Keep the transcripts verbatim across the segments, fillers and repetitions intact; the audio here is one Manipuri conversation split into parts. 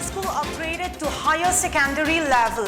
School upgraded to higher secondary level.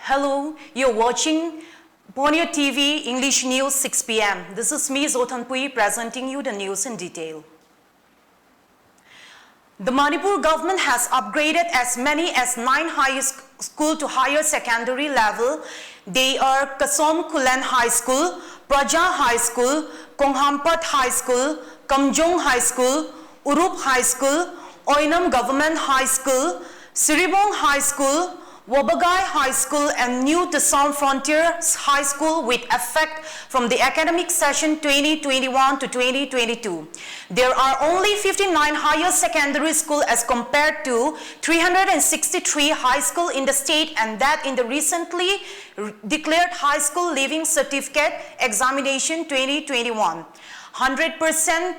Hello, you're watching Borneo T V English News six p m. This is me, Zothanpui, presenting you the news in detail. The Manipur government has upgraded as many as nine high sc- school to higher secondary level. They are Kasom Khullen High School, Praja High School, Konghampat High School, Kamjong High School, Urup High School, Oinam Government High School, Siribong High School, Wabagai High School and New Tasam Frontier High School with effect from the academic session twenty twenty-one to twenty twenty-two. There are only fifty-nine higher secondary school as compared to three hundred sixty-three high school in the state, and that in the recently declared high school leaving certificate examination twenty twenty-one. Hundred percent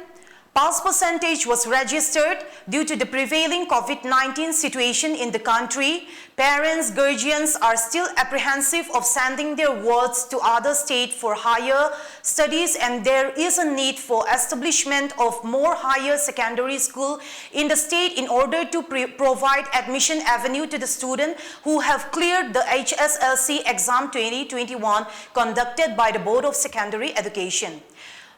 pass percentage was registered. Due to the prevailing COVID nineteen situation in the country, parents, guardians are still apprehensive of sending their wards to other state for higher studies, and there is a need for establishment of more higher secondary school in the state in order to pre- provide admission avenue to the student who have cleared the H S L C exam twenty twenty-one conducted by the Board of Secondary Education.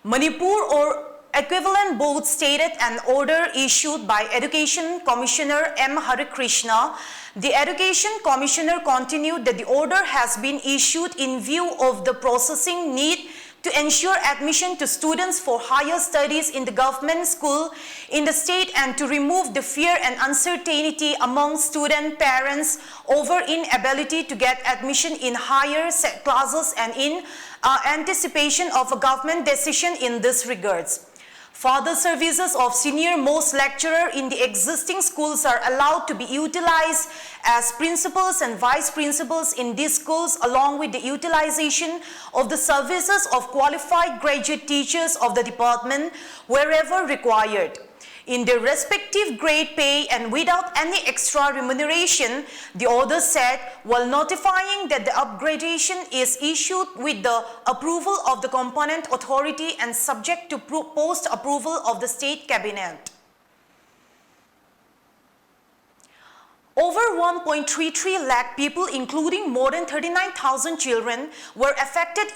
Manipur or equivalent board stated an order issued by Education Commissioner M Harikrishna. The Education Commissioner continued that the order has been issued in view of the processing need to ensure admission to students for higher studies in the government school in the state and to remove the fear and uncertainty among student parents over inability to get admission in higher se- classes and in uh, anticipation of a government decision in this regards. Further services of senior most lecturer in the existing schools are allowed to be utilized as principals and vice principals in these schools, along with the utilization of the services of qualified graduate teachers of the department wherever required, in their respective grade pay and without any extra remuneration, the order said, while notifying that the upgradation is issued with the approval of the component authority and subject to pro- post approval of the state cabinet. Over one point three three lakh people, including more than thirty-nine thousand children, were affected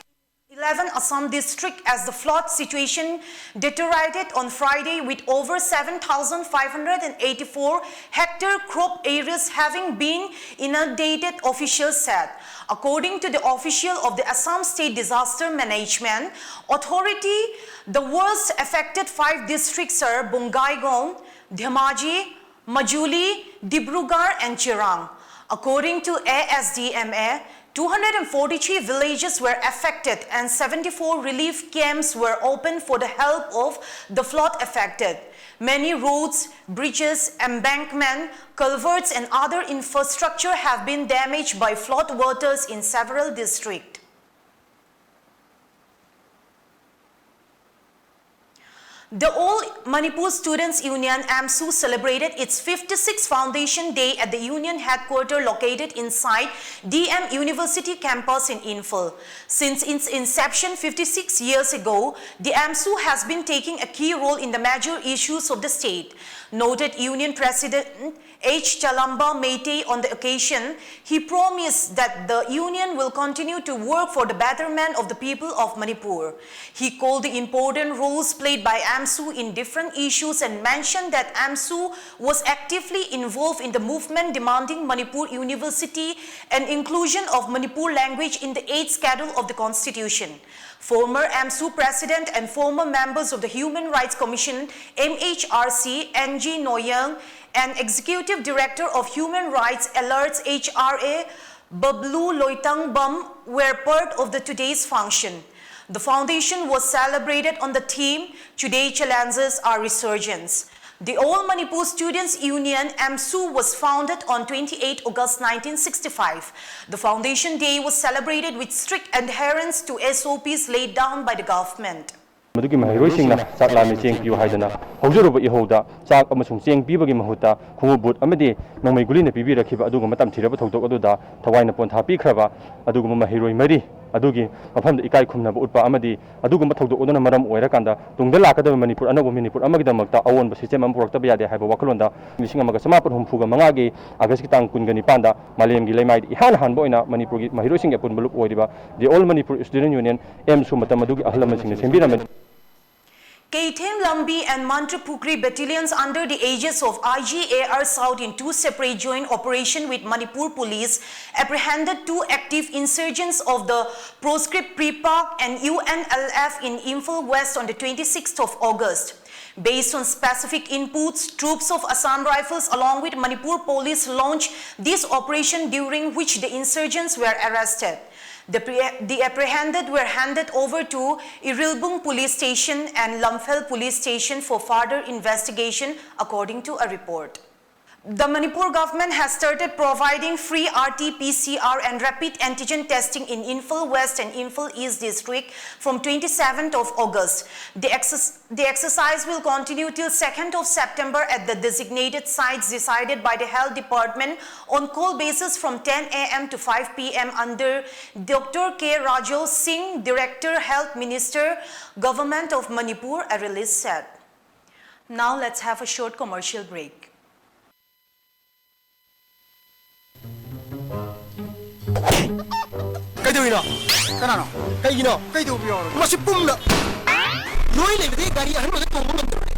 in eleven Assam district as the flood situation deteriorated on Friday, with over seven thousand five hundred eighty-four hectare crop areas having been inundated, officials said. According to the official of the Assam State Disaster Management Authority, the worst affected five districts are Bongaigaon, Dhemaji, Majuli, Dibrugarh, and Chirang. According to A S D M A, two hundred forty-three villages were affected and seventy-four relief camps were opened for the help of the flood affected. Many roads, bridges, embankment, culverts, and other infrastructure have been damaged by flood waters in several districts. The All Manipur Students Union, AMSU, celebrated its fifty-sixth Foundation Day at the union headquarters located inside D M University campus in Imphal. Since its inception fifty-six years ago, the AMSU has been taking a key role in the major issues of the state. Noted Union President H Chalamba Meitei on the occasion, he promised that the union will continue to work for the betterment of the people of Manipur. He called the important roles played by AMSU in different issues and mentioned that AMSU was actively involved in the movement demanding Manipur University and inclusion of Manipur language in the eighth Schedule of the Constitution. Former AMSU President and former members of the Human Rights Commission, M H R C, N G Noyang, and Executive Director of Human Rights Alerts, H R A, Bablu Loitang Bam were part of the today's function. The foundation was celebrated on the theme, "Today Challenges Are Resurgence." The All Manipur Students Union, AMSU, was founded on twenty-eight August nineteen sixty-five. The foundation day was celebrated with strict adherence to S O Ps laid down by the government. ꯃꯗꯨꯒꯤ ꯃꯍꯩꯔꯣꯏꯁꯤꯡꯅ ꯆꯥꯛ ꯂꯥꯝꯃꯤ, ꯆꯦꯡ ꯄꯤꯌꯨ ꯍꯥꯏꯗꯅ ꯍꯧꯖꯔꯨꯕ ꯏꯍꯧꯗ ꯆꯥꯛ ꯑꯃꯁꯨꯡ ꯆꯦꯡ ꯄꯤꯕꯒꯤ ꯃꯍꯨꯠꯇ ꯈꯣꯡꯎꯞ ꯕꯨꯠ ꯑꯃꯗꯤ ꯅꯣꯡꯃꯩ ꯒꯨꯂꯤꯅ ꯄꯤꯕꯤꯔꯛꯈꯤꯕ ꯑꯗꯨꯒꯨꯝꯕ ꯇꯝꯊꯤꯔꯕ ꯊꯧꯗꯣꯛ ꯑꯗꯨꯗ ꯊꯋꯥꯏꯅ ꯄꯣꯟꯊꯥ ꯄꯤꯈ꯭ꯔꯕ ꯑꯗꯨꯒꯨꯝꯕ ꯃꯍꯩꯔꯣꯏ ꯃꯔꯤ ꯑꯗꯨꯒꯤ ꯃꯐꯝꯗ ꯏꯀꯥꯏ ꯈꯨꯝꯅꯕ ꯎꯠꯄ ꯑꯃꯗꯤ ꯑꯗꯨꯒꯨꯝꯕ ꯊꯧꯗꯣꯛ ꯑꯗꯨꯅ ꯃꯔꯝ ꯑꯣꯏꯔꯀꯥꯟꯗ ꯇꯨꯡꯗ ꯂꯥꯛꯀꯗꯕ ꯃꯅꯤꯄꯨꯔ, ꯑꯅꯧꯕ ꯃꯅꯤꯄꯨꯔ ꯑꯃꯒꯤꯗꯃꯛꯇ ꯑꯑꯣꯟꯕ ꯁꯤꯁꯇꯦꯝ ꯑꯃ ꯄꯨꯔꯛꯇꯕ ꯌꯥꯗꯦ ꯍꯥꯏꯕ ꯋꯥꯈꯜꯂꯣꯟꯗ ꯂꯤꯁꯤꯡ ꯑꯃꯒ ꯆꯃꯥꯄꯟ ꯍꯨꯝꯐꯨꯒ ꯃꯉꯥꯒꯤ ꯑꯥꯒꯁꯀꯤ ꯇꯥꯡ ꯀꯨꯟꯒ ꯅꯤꯄꯥꯟꯗ ꯃꯥꯂꯦꯝꯒꯤ ꯂꯩꯃꯥꯏꯗ ꯏꯍꯥꯟ ꯍꯥꯟꯕ ꯑꯣꯏꯅ ꯃꯅꯤꯄꯨꯔꯒꯤ ꯃꯍꯩꯔꯣꯏꯁꯤꯡꯒꯤ ꯑꯄꯨꯟꯕ ꯂꯨꯞ ꯑꯣꯏꯔꯤꯕ The All Manipur Student Union, AMSU, ꯃꯇꯝ ꯑꯗꯨꯒꯤ ꯑꯍꯜ ꯂꯃꯟꯁꯤꯡꯅ ꯁꯦꯝꯕꯤꯔꯝꯕꯅꯤ꯫ Keithelmanbi and Mantripukhri battalions under the aegis of I G A R South in two separate joint operation with Manipur Police apprehended two active insurgents of the proscribed PREPAK and U N L F in Imphal West on the twenty-sixth of August. Based on specific inputs, troops of Assam Rifles along with Manipur Police launched this operation, during which the insurgents were arrested. The, pre- the apprehended were handed over to Irilbung Police Station and Lamphel Police Station for further investigation, according to a report. The Manipur government has started providing free R T P C R and rapid antigen testing in Imphal West and Imphal East district from twenty-seventh of August. The, exer- the exercise will continue till second of September at the designated sites decided by the health department on call basis from ten a m to five p m under Doctor K Raju Singh, Director, Health Minister, Government of Manipur, a release said. Now let's have a short commercial break. ꯀꯩꯗꯧꯔꯤꯅꯣ? ꯀꯅꯥꯅꯣ? ꯀꯩꯒꯤꯅꯣ? ꯀꯩꯗꯧꯕ ꯌꯥꯎꯔꯒꯦ? ꯃꯁꯤ ꯄꯨꯝꯅ ꯂꯣꯏ ꯂꯩꯕꯗꯒꯤ ꯒꯥꯔꯤ ꯑꯍꯟꯕꯗ ꯇꯣꯡꯕ ꯉꯝꯗꯕꯅꯤ꯫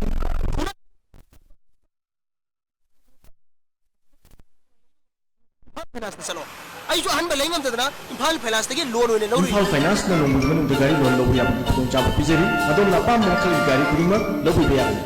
ꯏꯝꯐꯥꯜ ꯐꯥꯏꯅꯥꯟꯁꯇ ꯆꯠꯂꯣ꯫ ꯑꯩꯁꯨ ꯑꯍꯟꯕ ꯂꯩ ꯉꯝꯗꯗꯅ ꯏꯝꯐꯥꯜ ꯐꯥꯏꯅꯥꯟꯁꯇꯒꯤ ꯂꯣꯟ ꯑꯣꯏꯅ ꯂꯧꯔꯨꯏ꯫ ꯏꯝꯐꯥꯜ ꯐꯥꯏꯅꯥꯟꯁꯅ ꯅꯣꯡꯃꯒꯤ ꯃꯅꯨꯡꯗ ꯒꯥꯔꯤ ꯂꯣꯟ ꯂꯧꯕ ꯌꯥꯕꯒꯤ ꯈꯨꯗꯣꯡꯆꯥꯕ ꯄꯤꯖꯔꯤ꯫ ꯑꯗꯣꯝꯅ ꯑꯄꯥꯝꯕ ꯃꯈꯜꯒꯤ ꯒꯥꯔꯤ ꯈꯨꯗꯤꯡꯃꯛ ꯂꯧꯕꯤꯕ ꯌꯥꯒꯅꯤ꯫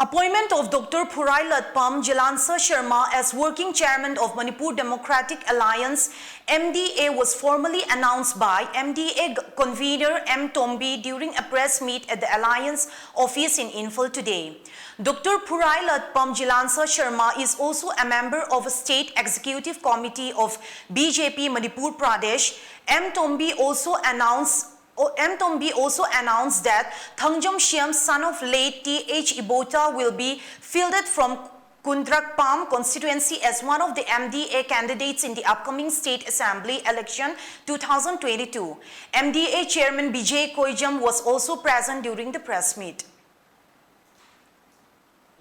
Appointment of Doctor Phurailatpam Jilansa Sharma as Working Chairman of Manipur Democratic Alliance, M D A, was formally announced by M D A g- convener M Tombi during a press meet at the Alliance office in Imphal today. Doctor Phurailatpam Jilansa Sharma is also a member of a state executive committee of B J P Manipur Pradesh. M Tombi also announced O- M Tombi also announced that Thangjam Shyam, son of late T H Ibota, will be fielded from Kundrakpam constituency as one of the M D A candidates in the upcoming State Assembly election two thousand twenty-two. M D A Chairman Bijay Koijam was also present during the press meet.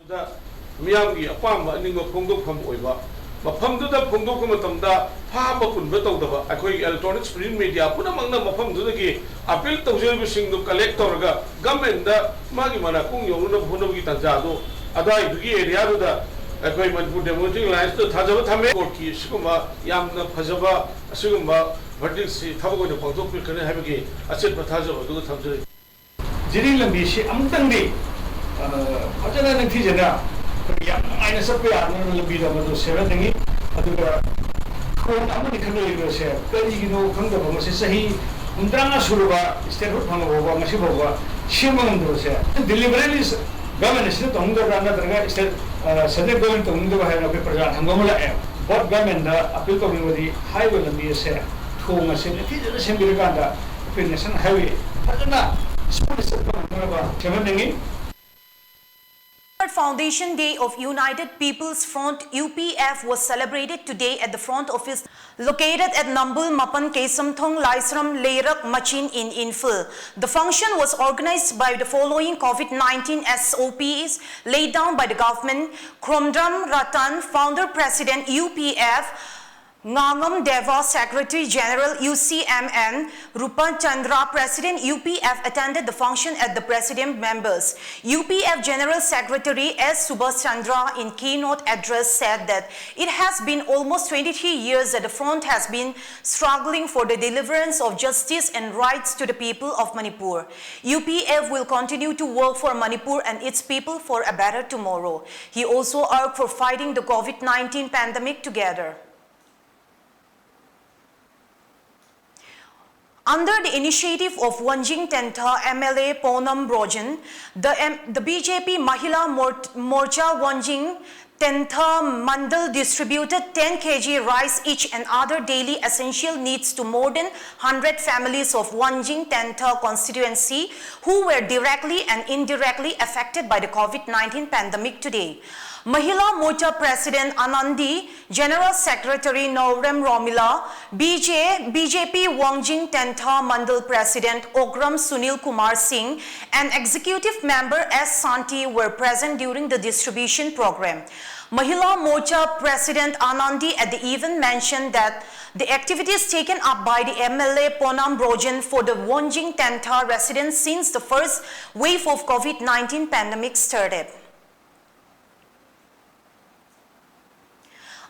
ꯗ ꯃꯤꯌꯥꯝꯒꯤ ꯑꯄꯥꯝꯕ ꯑꯅꯤꯡꯕ ꯐꯣꯡꯗꯣꯛꯐꯝ ꯑꯣꯏꯕ ꯃꯐꯝꯗꯨꯗ ꯐꯣꯡꯗꯣꯛꯄ ꯃꯇꯝꯗ ꯐꯥꯕ ꯄꯨꯟꯕ ꯇꯧꯗꯕ ꯑꯩꯈꯣꯏꯒꯤ electronics print media ꯄꯨꯝꯅꯃꯛꯅ ꯃꯐꯝꯗꯨꯗꯒꯤ appeal ꯇꯧꯖꯔꯤꯕꯁꯤꯡꯗꯨ collect ꯇꯧꯔꯒ government ꯗ ꯃꯥꯒꯤ ꯃꯅꯥꯀꯣꯡ ꯌꯧꯅꯅꯕ ꯍꯣꯠꯅꯕꯒꯤ ꯇꯥꯟꯖꯥ ꯑꯗꯨ ꯑꯗꯨꯋꯥꯏꯗꯨꯒꯤ area ꯗꯨꯗ ꯑꯩꯈꯣꯏ Manipur Democratic Alliance ꯇ ꯊꯥꯖꯕ ꯊꯝꯃꯦ꯫ Court ꯀꯤ ꯁꯤꯒꯨꯝꯕ ꯌꯥꯝꯅ ꯐꯖꯕ ꯑꯁꯤꯒꯨꯝꯕ verdict ꯁꯤ ꯊꯕꯛ ꯑꯣꯏꯅ ꯄꯥꯡꯊꯣꯛꯄꯤꯔꯛꯀꯅꯤ ꯍꯥꯏꯕꯒꯤ ꯑꯆꯦꯠꯄ ꯊꯥꯖꯕ ꯑꯗꯨꯒ ꯊꯝꯖꯔꯤ꯫ ꯖꯤꯔꯤ ꯂꯝꯕꯤꯁꯤ ꯑꯃꯨꯛꯇꯪꯗꯤ ꯐꯖꯅ ꯅꯤꯡꯊꯤꯖꯅ ꯑꯩꯈꯣꯏ ꯌꯥꯝ ꯅꯨꯡꯉꯥꯏꯅ ꯆꯠꯄ ꯌꯥꯅꯕ ꯂꯝꯕꯤꯗꯣ ꯃꯗꯨ ꯁꯦꯝꯍꯟꯅꯤꯡꯉꯤ꯫ ꯑꯗꯨꯒ ꯈꯣꯡ ꯑꯃꯅꯤ ꯈꯛ ꯂꯩꯔꯤꯕꯁꯦ ꯀꯔꯤꯒꯤꯅꯣ ꯈꯪꯗꯕ, ꯃꯁꯤ ꯆꯍꯤ ꯍꯨꯝꯗ꯭ꯔꯥꯉꯥ ꯁꯨꯔꯕ statehood ꯐꯪꯉ ꯐꯥꯎꯕ ꯉꯁꯤ ꯐꯥꯎꯕ ꯁꯦꯝꯕ ꯉꯝꯗꯕꯁꯦ deliberately government ꯑꯁꯤꯅ ꯇꯧꯅꯤꯡꯗꯕ꯭ꯔꯥ ꯅꯠꯇ꯭ꯔꯒ state central government ꯇꯧꯅꯤꯡꯗꯕ ꯍꯥꯏꯅ ꯑꯩꯈꯣꯏ ꯄ꯭ꯔꯖꯥ ꯍꯪꯕ ꯑꯃ ꯂꯥꯛꯑꯦ꯫ Both government ꯗ appeal ꯇꯧꯅꯤꯡꯕꯗꯤ ꯍꯥꯏꯔꯤꯕ ꯂꯝꯕꯤ ꯑꯁꯦ ꯊꯣꯡ ꯑꯁꯦ ꯅꯤꯡꯊꯤꯖꯅ ꯁꯦꯝꯕꯤꯔꯀꯥꯟꯗ ꯑꯩꯈꯣꯏ national highway ꯐꯖꯅ smooth ꯆꯠꯄ ꯉꯝꯅꯅꯕ ꯁꯦꯝꯍꯟꯅꯤꯡꯉꯤ꯫ Foundation Day of United People's Front, U P F, was celebrated today at the front office located at Nambul Mapan Keisamthong Laisram Leirak Machin in Imphal. The function was organized by the following COVID nineteen S O Ps laid down by the government: Khomdram Ratan, founder president, U P F, Ngangam Deva, Secretary General U C M, and Rupa Chandra, President U P F, attended the function at the President Members. U P F General Secretary S Subhas Chandra, in keynote address, said that it has been almost twenty-three years that the front has been struggling for the deliverance of justice and rights to the people of Manipur. U P F will continue to work for Manipur and its people for a better tomorrow. He also urged for fighting the COVID nineteen pandemic together. Under the initiative of Wanjing Tentha M L A Ponam Brojen, the, M- the B J P Mahila Mor- Morcha Wanjing Tentha Mandal distributed ten K G rice each and other daily essential needs to more than one hundred families of Wanjing Tentha constituency who were directly and indirectly affected by the COVID nineteen pandemic today. Mahila Morcha President Anandi, General Secretary Naorem Romila, B J, B J P Wangjing Tentha Mandal President Okram Sunil Kumar Singh, and Executive Member S Santi were present during the distribution program. Mahila Morcha President Anandi at the event mentioned that the activities taken up by the M L A Ponam Brojen for the Wangjing Tentha residents since the first wave of COVID nineteen pandemic started.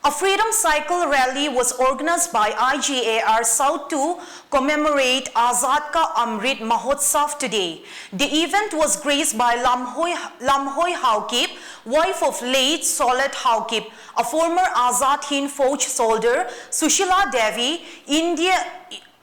A freedom cycle rally was organized by I G A R South to commemorate Azad Ka Amrit Mahotsav today. The event was graced by Lamhoi, Lamhoi Haokip, wife of late Solet Haokip, a former Azad Hind Fauj soldier, Sushila Devi, India,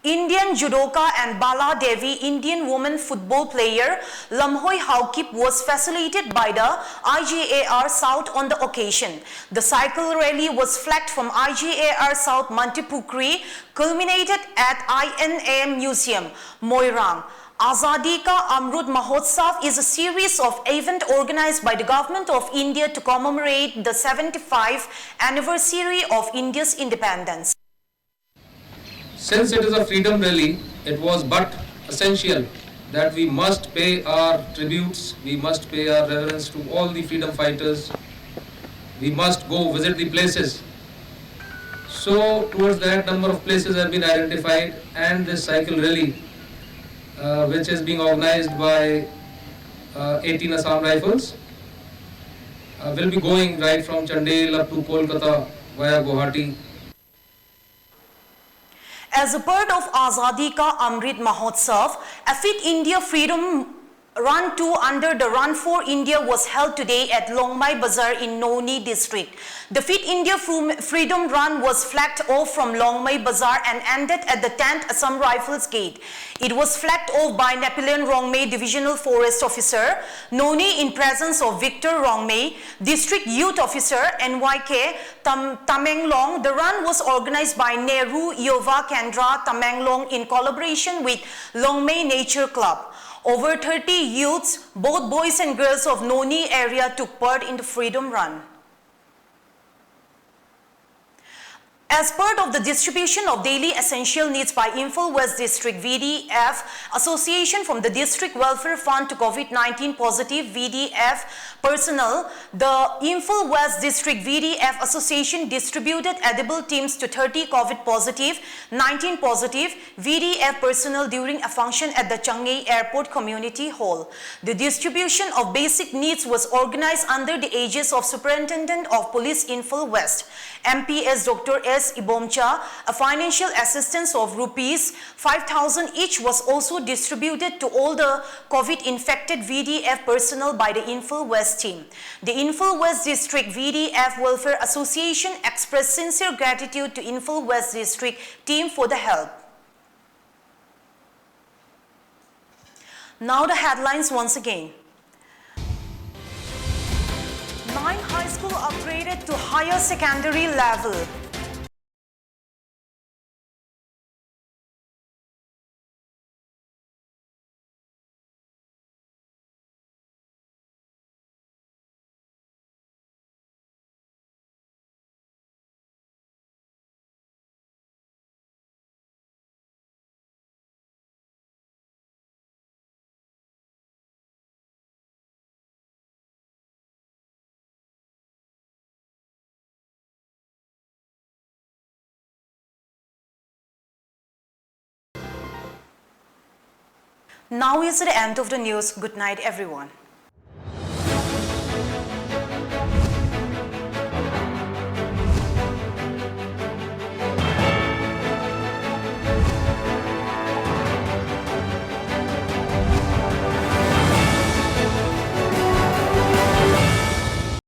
Indian judoka, and Bala Devi, Indian woman football player. Lamhoi Haokip was facilitated by the I G A R South on the occasion. The cycle rally was flagged from I G A R South Mantripukhri, culminated at I N A Museum, Moirang. Azadi Ka Amrut Mahotsav is a series of events organized by the Government of India to commemorate the seventy-fifth anniversary of India's independence. Since it is a freedom rally, it was but essential that we must pay our tributes, we must pay our reverence to all the freedom fighters, we must go visit the places. So, towards that, number of places have been identified, and this cycle rally, uh, which is being organized by uh, eighteen Assam Rifles, uh, will be going right from Chandel up to Kolkata via Guwahati. As a part of Azadi Ka Amrit Mahotsav, a Fit India Freedom Run two under the Run for India was held today at Longmai Bazar in Noni district. The Fit India Fru- Freedom Run was flagged off from Longmai Bazar and ended at the tenth Assam Rifles gate. It was flagged off by Napoleon Rongmei, Divisional Forest Officer, Noni, in presence of Victor Rongmei, District Youth Officer, N Y K, Tam- Tamenglong. The run was organized by Nehru Yuva Kendra, Tamenglong, in collaboration with Longmei Nature Club. Over thirty youths, both boys and girls of Noni area, took part in the Freedom Run. As part of the distribution of daily essential needs by Imphal West District V D F Association from the District Welfare Fund to COVID nineteen positive V D F personnel, the Imphal West District V D F Association distributed edible teams to thirty COVID positive, nineteen positive V D F personnel during a function at the Changei Airport Community Hall. The distribution of basic needs was organized under the aegis of Superintendent of Police Imphal West, M P S Doctor S Ibomcha. A financial assistance of rupees five thousand each was also distributed to all the COVID infected V D F personnel by the Imphal West team. The Imphal West District V D F Welfare Association expressed sincere gratitude to Imphal West District team for the help. Now the headlines once again. Nine high school upgraded to higher secondary level. Now is the end of the news. Good night, everyone.